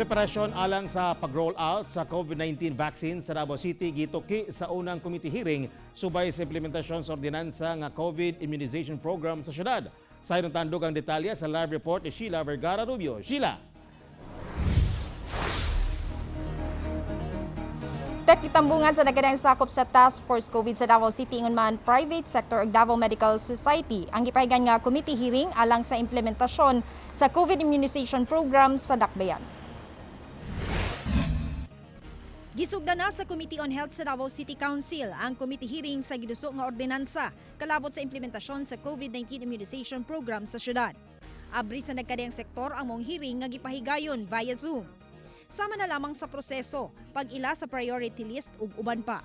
Preparasyon alang sa pag-roll out sa COVID-19 vaccine sa Davao City gituki sa unang committee hearing subay sa implementasyon sa ordinansa nga COVID Immunization Program sa syudad. Sa tandog ang detalye sa live report ni Sheila Vergara Rubio. Sheila! Tek gitambungan sa nagkadaiyang sakop sa Task Force COVID sa Davao City, ingon man private sector ug Davao Medical Society ang gipahigan nga committee hearing alang sa implementasyon sa COVID immunization program sa Dakbayan. Gisugda na sa Committee on Health sa Davao City Council ang committee hearing sa giduso nga ordinansa kalabot sa implementasyon sa COVID-19 immunization program sa syudad. Abri sa nagkadaiyang sektor ang maong hearing nga gipahigayon via Zoom. Sama na lamang sa proseso, pag-ila sa priority list ug uban pa.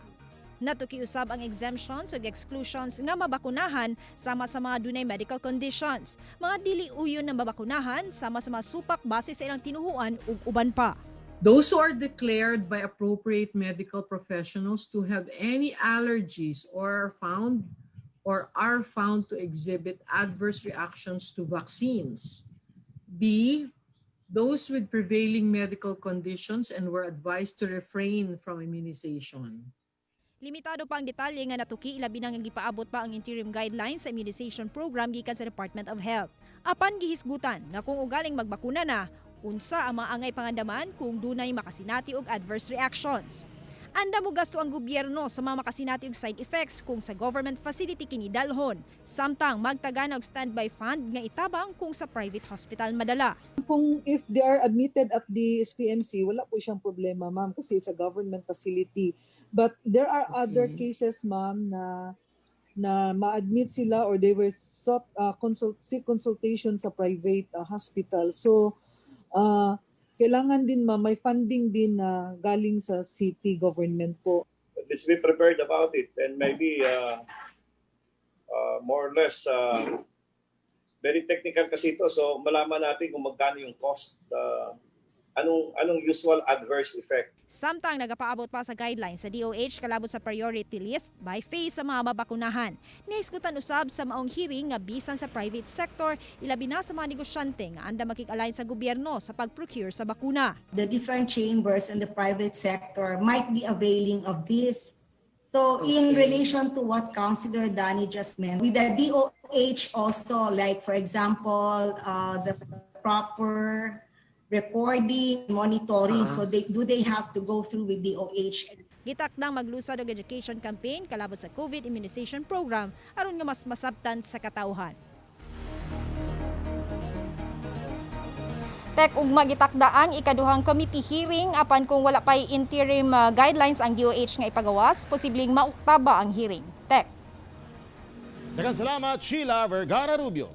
Natuki usab ang exemptions ug exclusions nga mabakunahan sama sa mga dunay medical conditions, mga dili uyon na mabakunahan sama sa mga supak base sa ilang tinuhuan ug uban pa. Those who are declared by appropriate medical professionals to have any allergies or are found to exhibit adverse reactions to vaccines. B, those with prevailing medical conditions and were advised to refrain from immunization. Limitado pa ang detalye nga natuki, ilabi na nga gipaabot pa ang interim guidelines sa immunization program gikan sa Department of Health. Apan gihisgutan nga kung ugaling magbakuna na, unsa ang mga angay pangandaman kung dunay makasinati og adverse reactions. Andam mogasto ang gobyerno sa mga makasinati og side effects kung sa government facility kini dalhon, samtang magtaga og standby fund nga itabang kung sa private hospital madala. Kung if they are admitted at the SPMC, wala po siyang problema, ma'am, kasi it's a government facility. But there are other cases, ma'am, na ma-admit sila or they were sought consult seek consultation sa private hospital. So kailangan din, ma'am, may funding din na galing sa city government po. Let's be prepared about it and maybe more or less very technical kasi ito, so malaman natin kung magkano yung cost, anong usual adverse effect. Samtang nagapaabot pa sa guidelines sa DOH kalabot sa priority list by phase sa mga mabakunahan. Nahisgutan usab sa maong hearing nga bisan sa private sector, ilabi na sa mga negosyante nga andam makig-align sa gobyerno sa pag-procure sa bakuna. The different chambers and the private sector might be availing of this. So in relation to what Councilor Danny just mentioned, with the DOH also, like for example, the proper recording, monitoring, so they do they have to go through with DOH? Gitakdang maglusad og education campaign kalabot sa COVID immunization program aron nga mas masabtan sa katawhan. Tek, ugma gitakda ang ikaduhang committee hearing, apan kung wala pay interim guidelines ang DOH nga ipagawas, posibleng mauktaba ang hearing. Tek. Daghang salamat, Sheila Vergara Rubio.